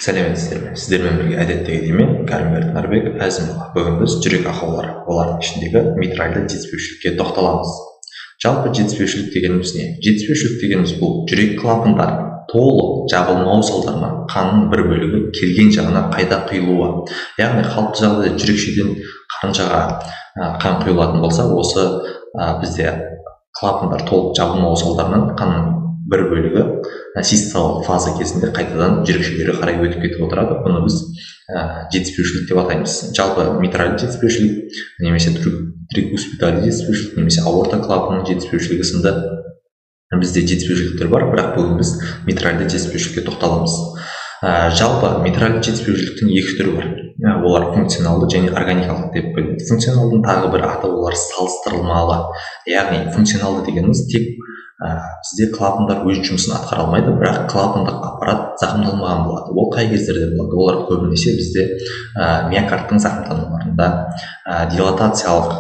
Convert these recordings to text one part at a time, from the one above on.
Сәлеметсіздер ме? Сіздермен бірге әдеттегідей мен, Кәрімберді Нарбек Әзімұлы. Бүгін біз жүрек ақаулары, олардың ішіндегі митральды жетіспеушілікке тоқталамыз. Жалпы жетіспеушілік дегеніміз не? Жетіспеушілік дегеніміз бұл жүрек клапандары толық жабылмау салдарынан қанның бір бөлігі келген жағына қайта құйылуы. Яғни қалыпты жағдайда жүрекшеден қарыншаға қан құйылатын болса, осы бізде клапандар толық жабылмау салдарынан қанның бір бөлігі систолалық фаза кезінде қайтадан жүрекшелерге қарай өтіп кетіп отырады. Бұны біз жетіспеушілік деп атаймыз. Жалпы митральды жетіспеушілік немесе трикуспидальды жетіспеушілік немесе аорта клапанының жетіспеушілігі сынды бізде жетіспеушіліктер бар, бірақ бүгін біз митральды жетіспеушілікке тоқталамыз. Жалпы митральды жетіспеушіліктің екі түрі бар. Олар функционалды және органикалық деп бөлінеді. Функционалдың тағы бір аты олар салыстырылмалы. Яғни функционалды дегеніміз тек бізде клапандар өз жұмысын атқара алмайды, бірақ клапандық аппарат зақымдалмаған болады. Ол қай кездерде болады? Олар көбінесе бізде миокардтың зақымдануларында, дилатациялық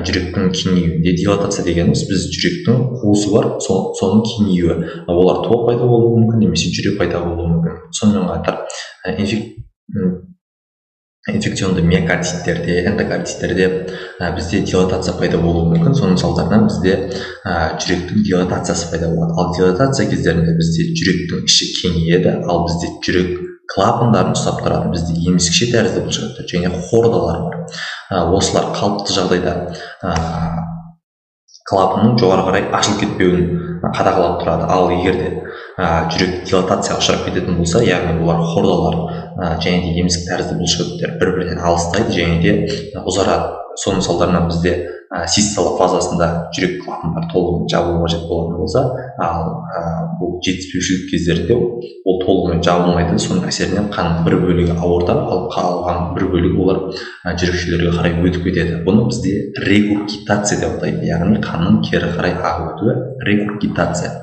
жүректің кеңеюінде. Дилатация дегеніміз біз жүректің қуысы бар, соның кеңеюі. Олар тоқ пайда болуы мүмкін немесе жүрек пайда болуы мүмкін. Сонымен қатар инфекционды миокардиттерде, эндокардиттерде бізде дилатация пайда болуы мүмкін. Соның салдарынан бізде жүректің дилатациясы пайда болады. Ал дилатация кездерінде бізде жүректің іші кеңейеді, ал бізде жүрек клапандарын ұстап тұратын бізде емізікше тәрізді бұлшықеттер және хордалар бар. Осылар қалыпты жағдайда клапанның жоғары қарай ашылып кетпеуін қадағалап тұрады. Ал егер де жүрек дилатацияға ұшырап кететін болса, яғни олар хордалар және де емізік тәрізді бұлшықеттер бір-бірінен алыстайды және де ұзарады. Соның салдарынан бізде систола фазасында жүрек клапандары толығымен жабылуға қажет болатын болса, ал бұл жетіспеушілік кездерінде ол толығымен жабылмайды. Соның әсерінен қанның бір бөлігі аортаға, ал қалған бір бөлігі олар жүрекшелерге қарай өтіп кетеді. Бұны бізде регургитация деп атайды, яғни қанның кері қарай ағып өтуі регургитация.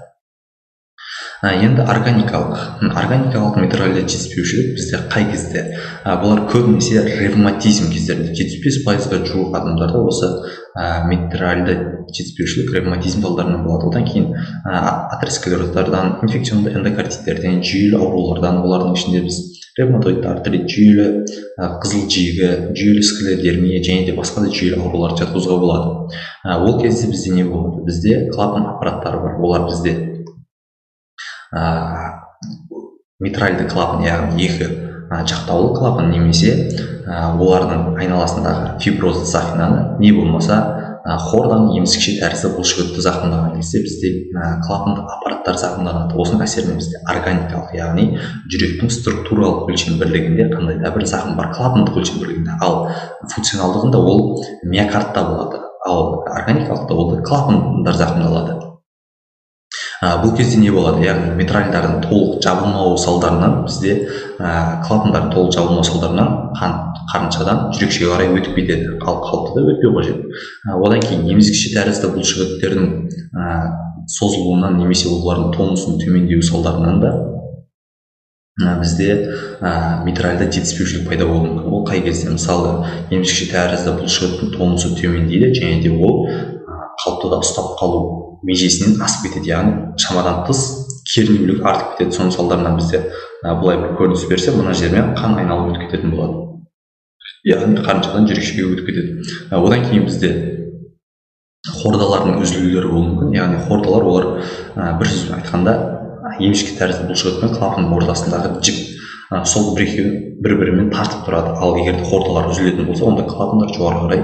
Енді органикалық митральды жетіспеушілік бізде қай кезде? Бұлар көбінесе ревматизм кездерінде. 75%-ға жуық адамдарда осы митральды жетіспеушілік ревматизм салдарынан болады. Одан кейін атеросклероздардан, инфекционды эндокардиттерден, жүйелі аурулардан, олардың ішінде біз ревматоидты артрит, жүйелі қызыл жегі, жүйелі склеродермия және де басқа да жүйелі ауруларды жатқызуға болады. Ол кезде бізде не болады? Бізде клапан аппараттары бар. Олар бізде митральды клапан, яғни екі жақтаулы клапан немесе олардың айналасындағы фиброзды сақинаны, не болмаса хорданың емізікше тәрізді бұлшықетті зақымдаған кезде бізде клапандық аппараттар зақымданады. Осының әсерінен бізде органикалық, яғни жүректің структуралық өлшем бірлігінде қандай да бір зақым бар, клапандық өлшем бірлігінде. Ал функционалдығында ол миокардта болады, ал органикалықта ол клапандар зақымдалады. Бұл кезде не болады? Яғни митральдардың толық жабылмауы салдарынан бізде клапандардың толық жабылмауы салдарынан қан қарыншадан жүрекшеге қарай өтіп кетеді, ал қалыпты да өтпеу қажет. Одан кейін емізікше тәрізді бұлшықеттердің созылуынан немесе олардың тонусының төмендеуі салдарынан да бізде митральды жетіспеушілік пайда болуы мүмкін. Ол қай кезде? Мысалы, емізікше тәрізді бұлшықеттің тонусы төмендейді және де ол қалыпты да ұстап қалу межесінен асып кетеді, яғни шамадан тыс кернеулік артып кетеді. Соның салдарынан бізде былай бір көрініс берсе, мына жермен қан айналып өтіп кететін болады, яғни қарыншадан жүрекшеге өтіп кетеді. Одан кейін бізде хордалардың үзілулері болуы мүмкін. Яғни хордалар олар бір сөзбен айтқанда емішке тәрізді бұлшықет пен клапанның ортасындағы жіп, сол бір екеуі бір-бірімен тартып тұрады. Ал егер де хордалар үзілетін болса, онда клапандар жоғары қарай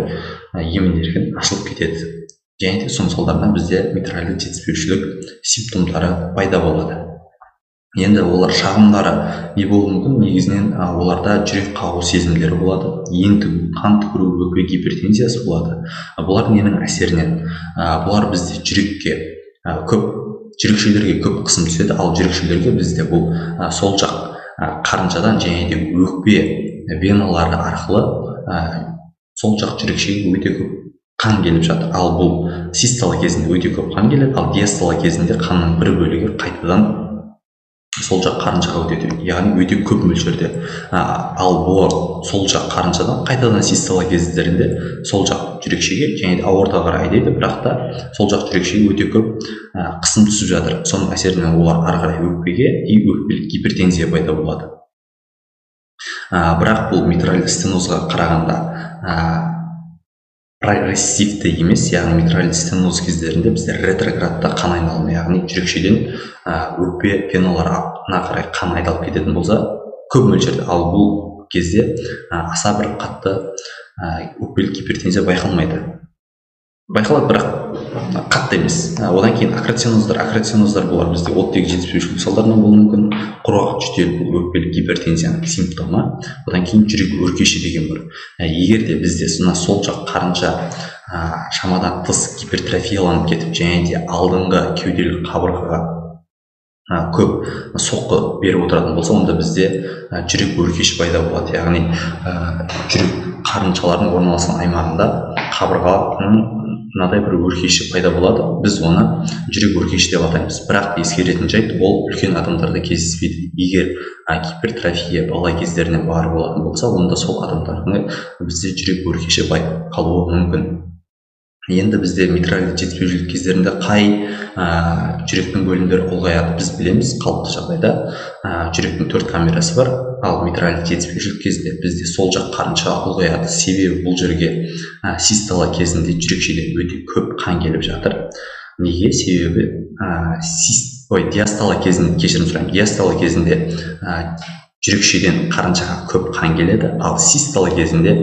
емін-еркін ашылып кетеді. Және де соның салдарынан бізде митральды жетіспеушілік симптомдары пайда болады. Енді олар шағымдары не болуы мүмкін? Негізінен оларда жүрек қағу сезімдері болады, ентігу, қан түкіру, өкпе гипертензиясы болады. Бұлар ненің әсерінен? Бұлар бізде жүрекке көп, жүрекшелерге көп қысым түседі, ал жүрекшелерге бізде бұл сол жақ қарыншадан және де өкпе веналары арқылы сол жақ жүрекшеге өте көп қан келіп жатыр. Ал бұл систола кезінде өте көп қан келеді, ал диастола кезінде қанның бір бөлігі қайтадан сол жақ қарыншаға өтеді, яғни өте көп мөлшерде. Ал бұл сол жақ қарыншадан қайтадан систола кездерінде сол жақ жүрекшеге және де аортаға қарай айдайды, бірақ та сол жақ жүрекшеге өте көп қысым түсіп жатыр. Соның әсерінен олар ары қарай өкпеге и өкпелік гипертензия пайда болады. Бірақ бұл митральды стенозға қарағанда прогрессивті емес, яғни митральды стеноз кездерінде бізде ретроградта қан айналымы, яғни жүрекшеден өкпе веналарына қарай қан айдалып кететін болса көп мөлшерде, ал бұл кезде аса бір қатты өкпелік гипертензия байқалмайды. Байқалады, бірақ қатты емес. Одан кейін акроциноздар, акроциноздар бұлар бізде оттегі жетіспеушілік салдарынан болуы мүмкін. Құрғақ жөтел бұл өкпелік гипертензияның симптомы. Одан кейін жүрек өркеші деген бар. Егер де бізде сол жақ қарынша шамадан тыс гипертрофияланып кетіп, және де алдыңғы кеуделік қабырғаға көп соққы беріп отыратын болса, онда бізде жүрек өркеші пайда болады. Яғни жүрек қарыншаларының орналасқан аймағында қабырғаның мынадай бір өркеші пайда болады. Біз оны жүрек өркеші деп атаймыз. Бірақ ескеретін жайт, ол үлкен адамдарда кездеспейді. Егер гипертрофия бала кездерінен бар болатын болса, онда сол адамдардың бізде жүрек өркеші байқалуы мүмкін. Енді бізде митральды жетіспеушілік кездерінде қай жүректің бөлімдері ұлғаяды біз білеміз. Қалыпты жағдайда жүректің 4 камерасы бар, ал митральды жетіспеушілік кезінде бізде сол жақ қарынша ұлғаяды. Себебі бұл жерге систола кезінде жүрекшеден өте көп қан келіп жатыр. Неге? Себебі диастола кезінде, кешірім сұраймын, диастола кезінде жүрекшеден қарыншаға көп қан келеді, ал систола кезінде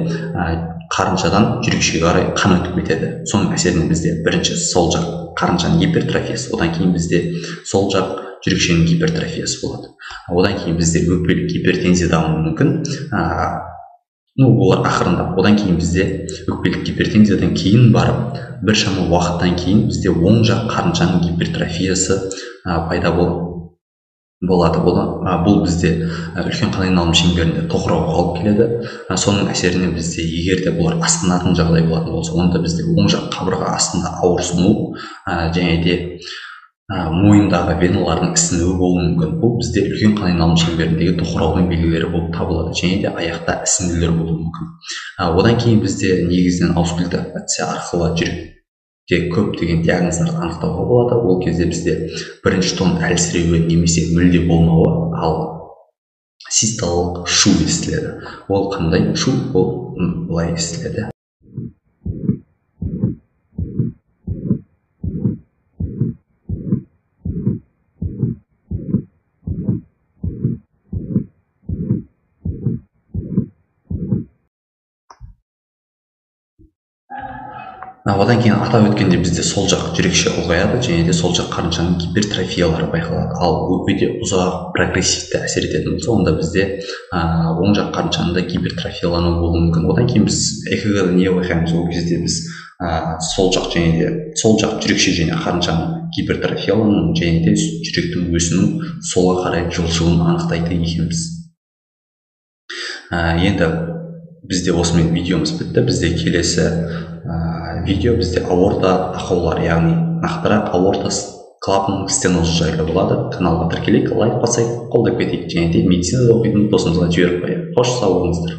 қарыншадан жүрекшеге қарай қан өтіп кетеді. Соның әсерінен бізде бірінші сол жақ қарыншаның гипертрофиясы, одан кейін бізде сол жақ жүрекшенің гипертрофиясы болады. Одан кейін бізде өкпелік гипертензия дамуы мүмкін. Олар ақырындап. Одан кейін бізде өкпелік гипертензиядан кейін барып, біршама уақыттан кейін бізде оң жақ қарыншаның гипертрофиясы пайда болады. Бұл бізде үлкен қан айналым шеңберінде тоқырауға алып келеді. Соның әсерінен бізде егер де бұлар асқынатын жағдай болатын болса, онда бізде оң жақ қабырға астында ауырсыну және де мойындағы веналардың ісінуі болуы мүмкін. Бұл бізде үлкен қан айналым шеңберіндегі тоқыраудың белгілері болып табылады және де аяқта ісінділер болуы мүмкін. Одан кейін бізде негізінен аускультация арқылы жүректе көптеген диагноздарды анықтауға болады. Ол кезде бізде бірінші тон әлсіреуі немесе мүлде болмауы, ал систолалық шу естіледі. Ол қандай шу? Ол былай естіледі. Одан кейін атап өткенде бізде сол жақ жүрекше ұлғаяды және де сол жақ қарыншаның гипертрофиялары байқалады. Ал өкпеде ұзақ прогрессивті әсер ететін болса, онда бізде оң жақ қарыншаның да гипертрофиялануы болуы мүмкін. Одан кейін біз ЭКГ-да не байқаймыз? Ол кезде біз сол жақ және де сол жақ жүрекше және қарыншаның гипертрофиялануын және де жүректің өсуінің солға қарай жылжуын анықтайды екенбіз. Енді бізде осымен видеомыз бітті. Бізде келесі видео бізде аорта ақаулар, яғни нақтырақ аорта клапанның стенозы жайлы болады. Каналға тіркелейік, лайк басайық, қолдап кетейік және де медицинада оқитын досымызға жіберіп қояйық. Қош, сау болыңыздар.